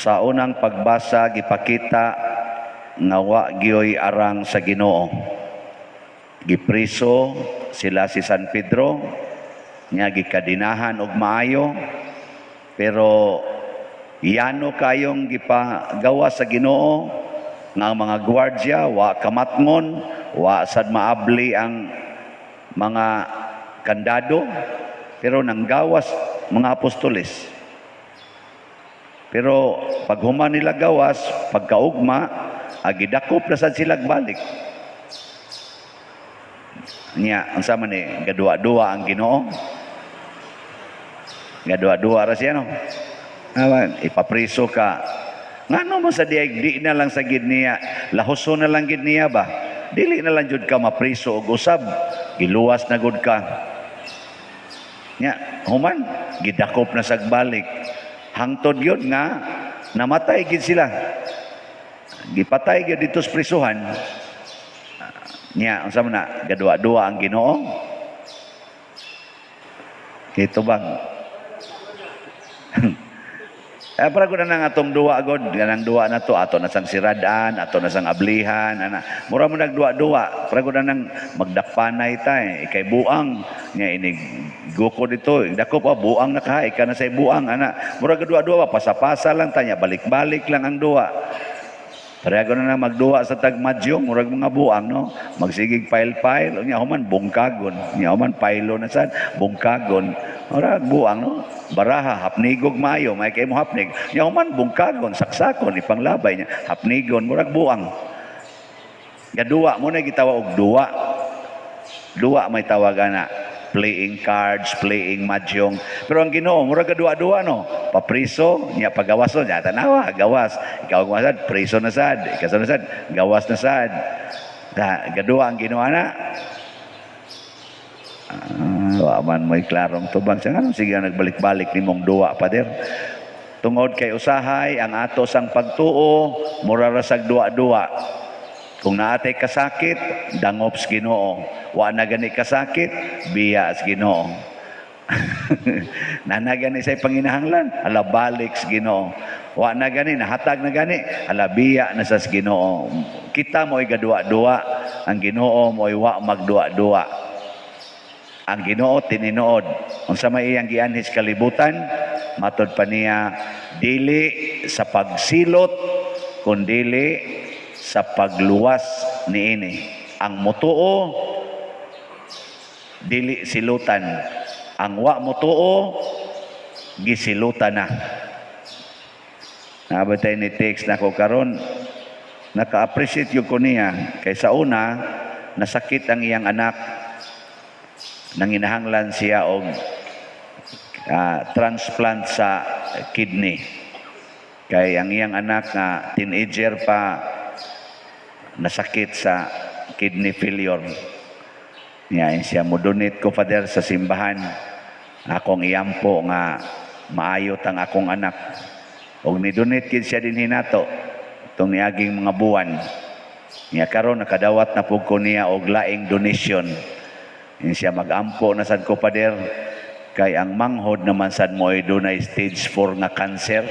Sa unang pagbasa, gipakita nga wa gyoy arang sa Ginoo. Gipriso sila si San Pedro, nya gikadinahan og maayo, pero yano kayong gipagawa sa Ginoo nga ang mga gwardya wa kamatngon, wa sad maabli ang mga kandado, pero nanggawas mga apostoles. Pero pag human nila gawas, pagkaugma, gidakop na sad sila balik. Nya, unsa man ni, gadua-dua ang Ginoo? Gadua-dua ra siya, no? Awan, ipapriso ka. Ngano man sa diay di na lang sa gid niya, lahuso na lang gid niya ba? Dili na lang jud ka mapriso og usab, giluwas na gud ka. Nya, human gidakop na sag balik. Hangtod yun nga namatay gid sila. Gipatay gyud dito sa prisuhan. Nya, unsa man na, gadua-dua ang Ginoo? Kito bang? Eh, para ko na nang atong duwa god, ganang duwa na to, ato na sang siradan, ato na sang ablihan, ana. Mura mo nagduwa-duwa, para ko na nang magdakpanay ta eh, ikay buang, nya inig guko dito, dako pa buang na ka, ika na say buang, ana. Mura duwa-duwa, pasa-pasa lang tanya, balik-balik lang ang duwa. Pareha ko na nang magduwa sa tagmadyo, murag mga buang, no? Magsigig pile-pile, nya human bungkagon, nya human pailo na sad, bungkagon. Murag buang, no? Baraha, hapnigog maayo, may kay mo hapnig. Nya human bungkagon, saksakon, ipanglabay niya, hapnigon, murag buang. Gaduwa mo na gitawa og duwa. Duwa may tawag ana, playing cards, playing mahjong. Pero ang Ginoo, murag duwa-duwa, no. Papriso, niya pagawaso, niya tanawa, gawas. Ikaw sad, priso na sad, ikaw na sad, gawas na sad. Da, gaduwa ang Ginoo na. Ah, wa man mo'y klarong tubang. Siya nga, sige nagbalik-balik ni mong duwa, pader. Tungod kay usahay, ang ato sang pagtuo, mura ra sag duwa-duwa. Kung naatay kasakit, dangop sa Ginoo. Wa na gani kasakit, biya sa Ginoo. Nana gani sa panginahanglan, ala balik sa Ginoo. Wa na gani, nahatag na gani, ala biya na sa Ginoo. Kita mo'y gadua-dua, ang Ginoo mo'y wa magdua-dua. Ang Ginoo tininood. Unsa may iyang gianhis kalibutan, matod pa niya, dili sa pagsilot kundili sa pagluwas niini. Ang mutuo dili silutan. Ang wa mutuo gisilutan na. Nabatay ni text nako karon, naka-appreciate yung ko niya kay sa una nasakit ang iyang anak, nanginahanglan siya og transplant sa kidney kay ang iyang anak nga teenager pa nasakit sa kidney failure niya. Siya mo donate ko, Father, sa simbahan, akong iyampo nga maayo tang akong anak, og ni donate gid siya dinhi nato tong niaging mga buwan. Niya karon nakadawat na pug ko niya og laing donation. Yun siya, mag-ampo na sad ko, Pader, kay ang manghod naman sad mo ay dunay stage 4 nga cancer.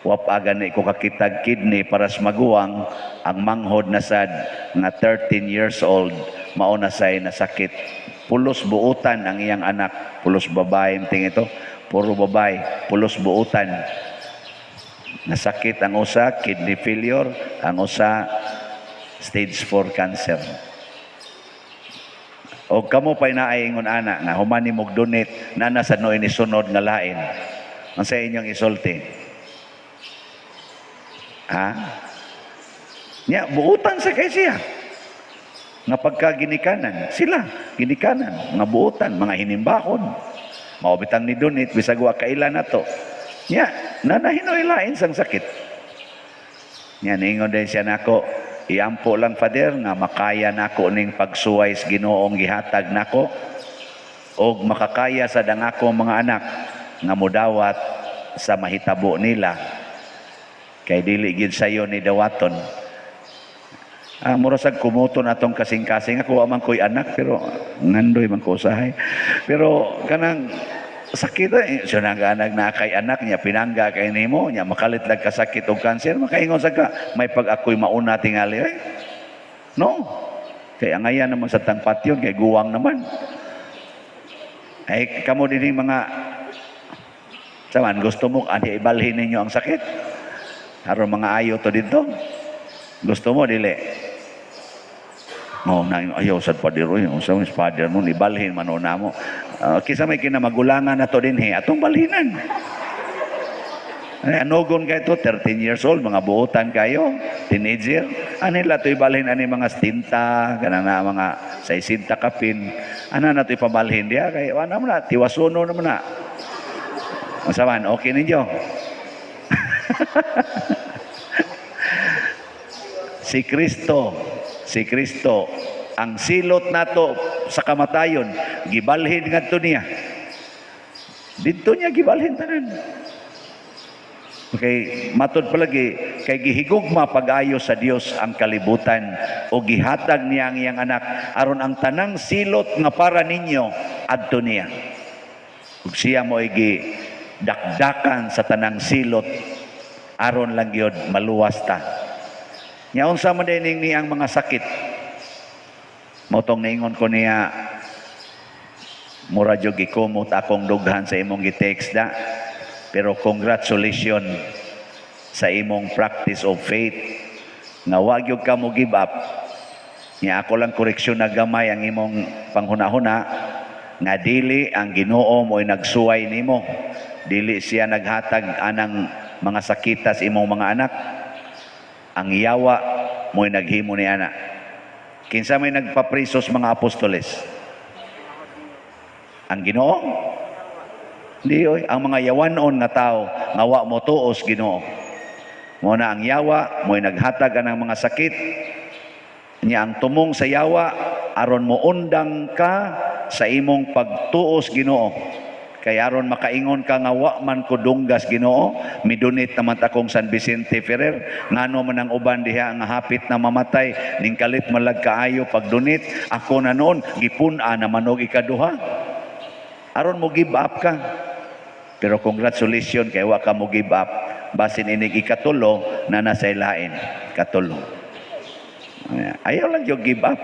Wa pa gani ko kakitag kidney para sa maguwang, ang manghod na sad nga 13 years old mao na say nasakit. Pulos buutan ang iyang anak, pulos babae ting ito, puro babae, pulos buutan. Nasakit ang usa kidney failure, ang usa stage 4 cancer. O kamo pa'y naay ingon ana nga human nimo donate na nasa noy ni sunod nga lain. Ang sa inyong isulti? Ha? Nya buutan sa kay siya. Nga pagka ginikanan, sila ginikanan, mga buutan, mga hinimbakon. Mao bitang ni donate bisag wa kaila nato. Nya nanahinoy lain sang sakit. Nya ningon din siya nako, iampo lang, Father, nga makaya nako ning pagsuway sa Ginoong gihatag nako og makakaya sa dang akong mga anak nga modawat sa mahitabo nila kay dili gid sayo ni dawaton. Ah, mura sad kumuton atong kasing-kasing. Ako wa man ko'y anak, pero ngandoy man ko usahay. Pero kanang Sakit eh. So nag na kay anak niya, pinangga kay nimo, niya makalit lang kasakit og cancer, makaingon sa ka, may pag ako'y mauna tingali eh. No. Kay angayan naman sa tangpatyon, kay guwang naman. Ay, kamo din yung mga saman, gusto mo, ani ibalhin ninyo ang sakit? Aron mga ayo to dito. Gusto mo, dili? Oh, na ayaw sad Father oy, unsa man father mo ibalhin man na mo. Kisa may kinamagulangan na to dinhi, atong balhinan. Ay, anugon kay to, 13 years old, mga buotan kayo, teenager. Ano nila to ibalhin ani mga stinta, kana na mga 60 kapin. Ano na to ipabalhin diya kay wala mo na, tiwasuno naman na. Unsa man, okay ninyo? Si Kristo, si Kristo, ang silot nato sa kamatayon, gibalhin ngadto niya. Didto niya gibalhin tanan. Okay, matod palagi kay gihigugma pag-ayo sa Dios ang kalibutan o gihatag niya ang iyang anak aron ang tanang silot nga para ninyo adto niya. Ug siya mo gi dakdakan sa tanang silot aron lang gyud maluwas ta. Nya unsa man din ni ang mga sakit? Mao tong niingon ko niya, mura jud gikumot akong dughan sa imong gi-text da. Pero congratulations sa imong practice of faith nga wa gyud ka mo give up. Nya ako lang koreksyon na gamay ang imong panghuna-huna nga dili ang Ginoo mo'y nagsuway nimo. Dili siya naghatag anang mga sakita sa imong mga anak. Ang yawa mo'y naghimo ni ana. Kinsa may nagpapriso sa mga apostoles? Ang Ginoo? Di oy, ang mga yawanon nga tao nga wa mo tuos Ginoo. Mo na ang yawa mo'y naghatag anang mga sakit. Nya ang tumong sa yawa aron mo undang ka sa imong pagtuos Ginoo. Kay aron makaingon ka nga wa man ko dunggas Ginoo, midunit naman akong San Vicente Ferrer, ngano man ang uban diha nga hapit na mamatay, ning kalit malag kaayo pagdunit, ako na noon gipun-a na manog ikaduha. Aron mo give up ka. Pero congratulations kay wa ka mo give up. Basin inig ikatulo na nasa ilain. Katulo. Ayaw lang yung give up.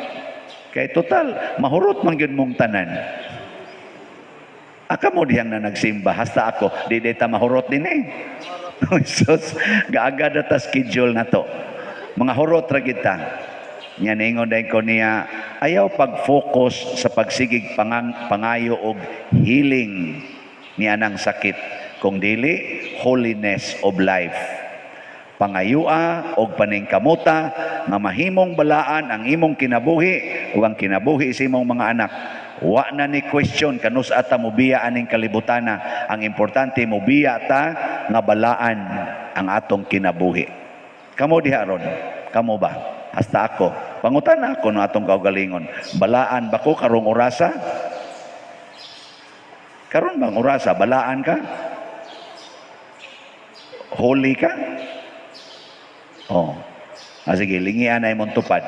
Kay total, mahurot man gyud mong tanan. Aka mo dihang na nagsimba, hasta ako, di di ta mahurot din eh. Jesus, gaagad ta schedule na to. Mga hurot ra kita. Nya ningon dayon ko niya, ayaw pag-focus sa pagsigig pangayo og healing niya ng sakit. Kung dili, holiness of life. Pangayua og paningkamuta nga mahimong balaan ang imong kinabuhi ug ang kinabuhi sa imong mga anak. Wa na ni question kanus ata mobiya aning kalibutana. Ang importante, mobiya ta nga balaan ang atong kinabuhi. Kamo diha ron, kamo ba? Hasta ako. Pangutana ako no atong kaugalingon. Balaan ba ko karong orasa? Karon bang orasa balaan ka? Holy ka? Oh. Ah, sige, lingian na imong tupad.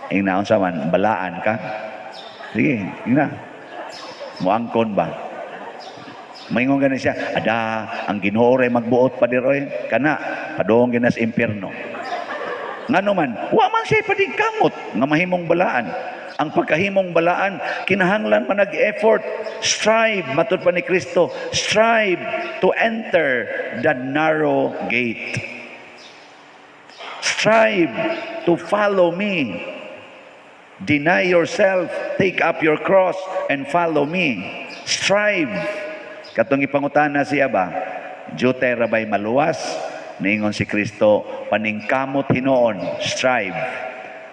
Ingna unsa man, balaan ka? Sige, ingna. Muangkon ba? Maingon gani siya, ada, ang Ginoo ray magbuot pa diroy, kana, padung ginas impierno. Ngano man, wa man siya paningkamot nga mahimong balaan. Ang pagkahimong balaan, kinahanglan man nag-effort, strive, matud pa ni Kristo, strive to enter the narrow gate. Strive to follow me. Deny yourself, take up your cross, and follow me. Strive. Katong ipangutana siya ba, "Jutay ra bay maluwas?" Niingon si Kristo, "Paningkamot hinuon, strive.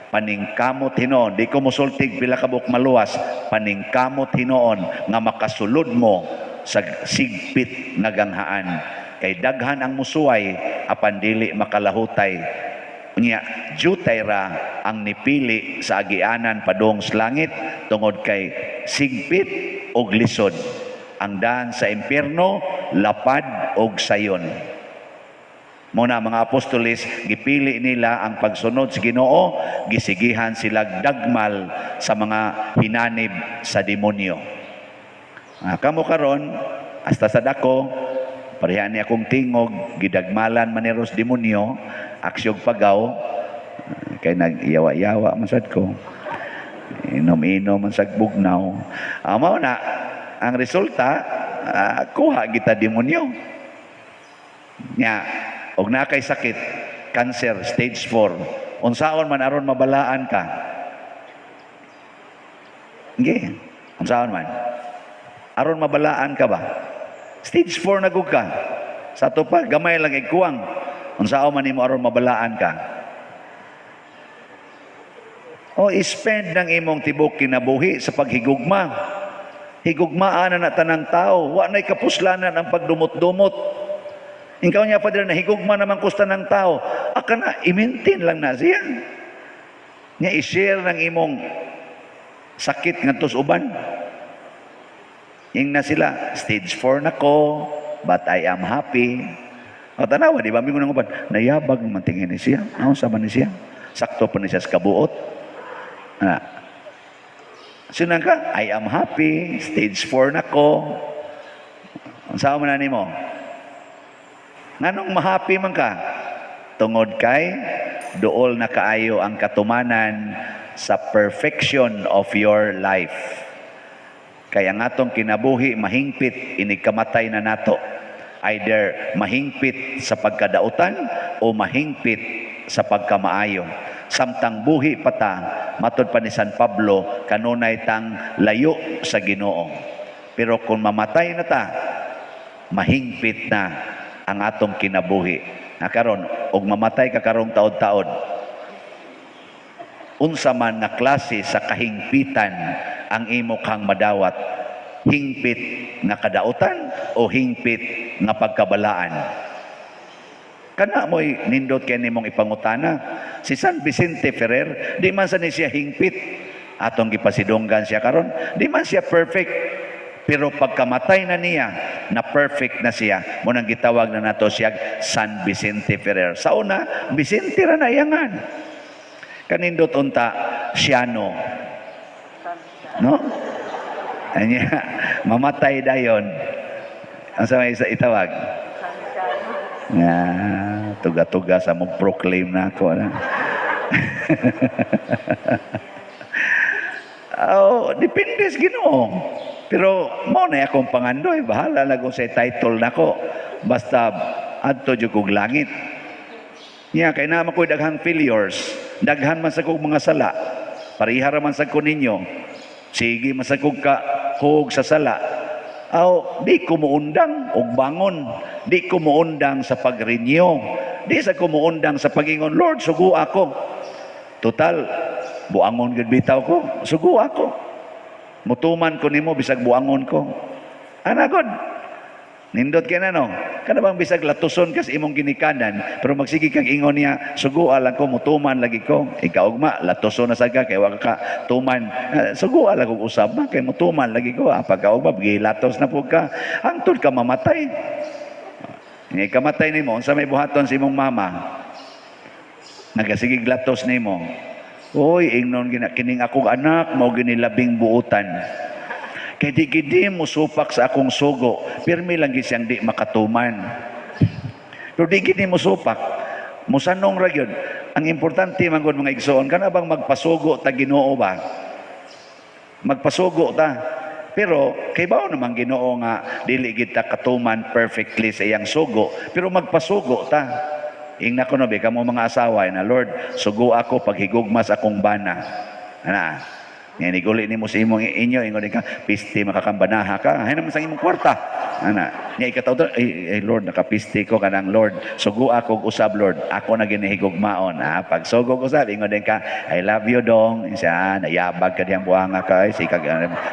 Paningkamot hinuon. Di ko musultig pila ka buok maluwas, paningkamot hinuon nga makasulod mo sa sigpit nga ganghaan. Kay daghan ang musuway apan dili makalahutay." Unya, jutay ra ang nipili sa agianan padung sa langit tungod kay sigpit og lisod. Ang daan sa impyerno, lapad og sayon. Muna mga apostoles, gipili nila ang pagsunod sa Ginoo, gisigihan sila dagmal sa mga hinanib sa demonyo. Ah, kamo karon hasta sa dako pareha ni akong tingog, gidagmalan man ni ros demonyo, aksyog pagaw. Ah, kay nagyawa-yawa man sad ko, inom-inom man sag bugnaw. Ah, mao na ang resulta, ah, kuha kita demonyo nya. Og naa kay sakit, cancer stage 4, unsaon man aron mabalaan ka? Sige, unsaon man aron mabalaan ka ba? Stage 4 na gud ka. Sa ato pa, gamay lang ikuwang. Unsaon man nimo aron mabalaan ka? O spend ng imong tibok kinabuhi sa paghigugma. Higugmaan na na tanang tao. Wa na'y kapuslanan ang pagdumot-dumot. Ikaw niya, Father, na higugma naman kusta ng tao. Aka na, i-maintain lang na siya. Nya i-share ng imong sakit ngadto sa uban. Ing na sila, "Stage 4 na ko, but I am happy." O tanawa, di ba? Mingon ng uban, "Nayabag naman tingin ni siya. Ano sa man ni siya? Sakto pa ni siya sa kabuot." Ah. Sinang ka, "I am happy, stage 4 na ko." Ang saan man na nimo? Nganong mahappy man ka? Tungod kay duol na kaayo ang katumanan sa perfection of your life. Kaya ang atong kinabuhi mahingpit inig kamatay na nato. Either mahingpit sa pagkadautan o mahingpit sa pagkamaayo. Samtang buhi pa ta, matod pa ni San Pablo, kanunay tang layo sa Ginoo. Pero kung mamatay na ta, mahingpit na ang atong kinabuhi. Na karon, og mamatay ka karong taod-taod, unsa man nga klase sa kahingpitan ang imo kang madawat? Hingpit nga kadautan o hingpit nga pagkabalaan? Kana mo'y nindot kay nimong ipangutana. Si San Vicente Ferrer, di man sa ni siya hingpit. Atong gipasidunggan siya karon, di man siya perfect. Pero pagkamatay na niya, na perfect na siya. Mao nang gitawag na nato siya San Vicente Ferrer. Sa una, Vicente ra na iyangan. Kanindot unta, Siano. No? Anya, mamatay dayon. Ang sa may isa itawag? Nga, tuga-tuga sa mo proclaim na ako. Na. Oh, depende sa Ginoo. Pero mao na akong pangandoy, bahala na kung sa title nako. Basta adto jud kog langit. Nya kay naa man ko'y daghang failures, daghan man sa kog mga sala. Pareha ra man sa ko ninyo. Sige man sa kog ka hug sa sala. Aw, di ko muundang og bangon. Di ko muundang sa pag-renew. Di sa ko muundang sa pag-ingon, "Lord, sugo ako." Total, buangon gud bitaw ko, sugo ako. Mutuman ko nimo bisag buangon ko. Ana god. Nindot kay na, no. Kana bang bisag latuson kas imong ginikanan, pero magsige kag ingon niya, "Sugoa lang ko, mutuman lagi ko." Ikaw ugma, latuson na sad ka kay wa ka tuman. Ah, sugoa lang kog usab ma kay mutuman lagi ko. Ah, pagkaugma gilatos na pud ka. Hangtod ka mamatay. Nga kamatay nimo, unsa may buhaton sa imong mama? Nagasigig latos nimo. "Uy, ingnon gina kining akong anak mao gini labing buutan. Kay di gidi mo supak sa akong sugo, pirmi lang gid siyang di makatuman. Pero di gidi mo supak, musanong ra gyud." Ang importante man gud, mga igsoon, kana bang magpasugo ta Ginoo ba? Magpasugo ta. Pero kay bao naman Ginoo nga dili gid ta katuman perfectly sa iyang sugo, pero magpasugo ta. Ingna ko no be kamo mga asawa na, "Lord, sugo ako paghigugma sa akong bana." Ana. Nga niguli nimo sa imong inyo, ingon ka, "Pisti makakambanaha ka. Hay naman sa imong kwarta." Ana. Nya ikataw, "Ay, ay Lord, nakapisti ko kanang Lord. Sugo ako og usab, Lord. Ako na ginihigugmaon." Ah, pag sugo usab, ingon din ka, "I love you, dong." Siya, nayabag ka diyang buhanga ka, ay, sikag,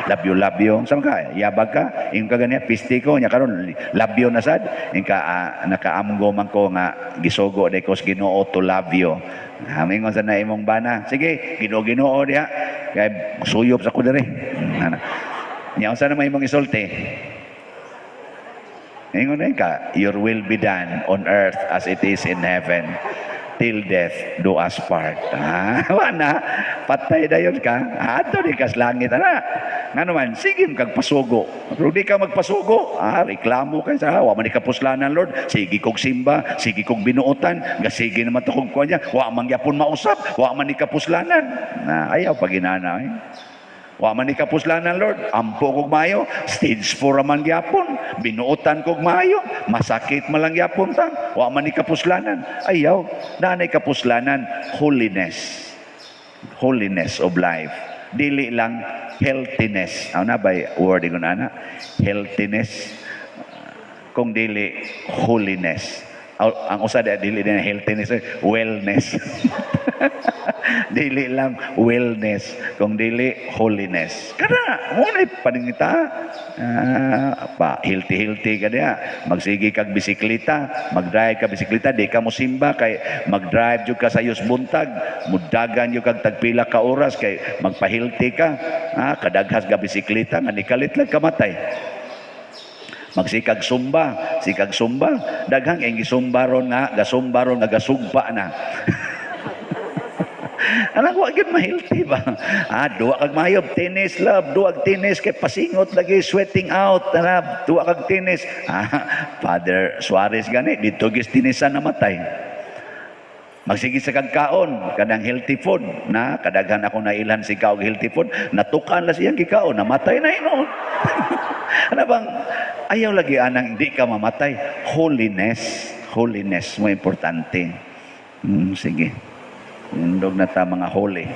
love you, love you. Saan ka? Yabag ka? Ingon ka ganiya, "Pisti ko." Nya karon love you na sad. Ingon ka, "Ah, nakaamgo man ko nga gisugo day ko sa Ginoo to love you." Ah, mingon sa na imong bana, "Sige, Ginoo-Ginoo diha. Kay suyop sa ko diri." Ana. Nya unsa na may imong isulti? Ingon din ka, "Your will be done on earth as it is in heaven." Till death do us part. Ah, wa na, patay dayon ka. Adto di kas langit ana. Ngano man, sige kag pasugo. Pero di ka magpasugo, ah, reklamo kay sa wa man ni kapuslanan, Lord. Sige kog simba, sige kog binuotan, gasige naman to kog kuan niya, wa man gyapon mausab, wa man ni kapuslanan. Na ayaw paginana eh. Wa man ni kapuslanan, Lord. Ampo kog maayo, stage 4 man gyapon. Binuotan kog maayo, masakit man lang gyapon ta. Wa man ni kapuslanan. Ayaw, naanay kapuslanan, holiness. Holiness of life. Dili lang healthiness. Ano na ba word ko na? Healthiness. Kung dili holiness. Ang usa di dili din healthiness, wellness. Dili lang wellness, kung dili holiness. Kana, mo na paningita. Ah, pa healthy healthy ka diya. Magsige kag bisikleta, mag-drive ka bisikleta, di ka mo simba kay mag-drive jud ka sa Ayos Buntag, mudagan jud kag tagpila ka oras kay magpa-healthy ka. Ah, kadaghas ka bisikleta nga nikalit lang kamatay. Magsikag sumba, sikag sumba, daghang ang gisumba ron nga, gasumba ron nga gasugpa na. Anak, wa gyud ma-healthy ba? Ah, duwa kag mayob tennis, love, duwa kag tennis kay pasingot lagi, sweating out, ana, duwa kag tennis. Ah, Father Suarez gani dito gis tenisan namatay. Magsige sa kag kaon kanang healthy food na kadaghan ako nailhan si kaog healthy food, natukan la siyang gikaon, namatay na hinuon. Ano bang ayaw lagi anang di ka mamatay? Holiness, holiness mo importante. Sige. Undog na ta mga holy.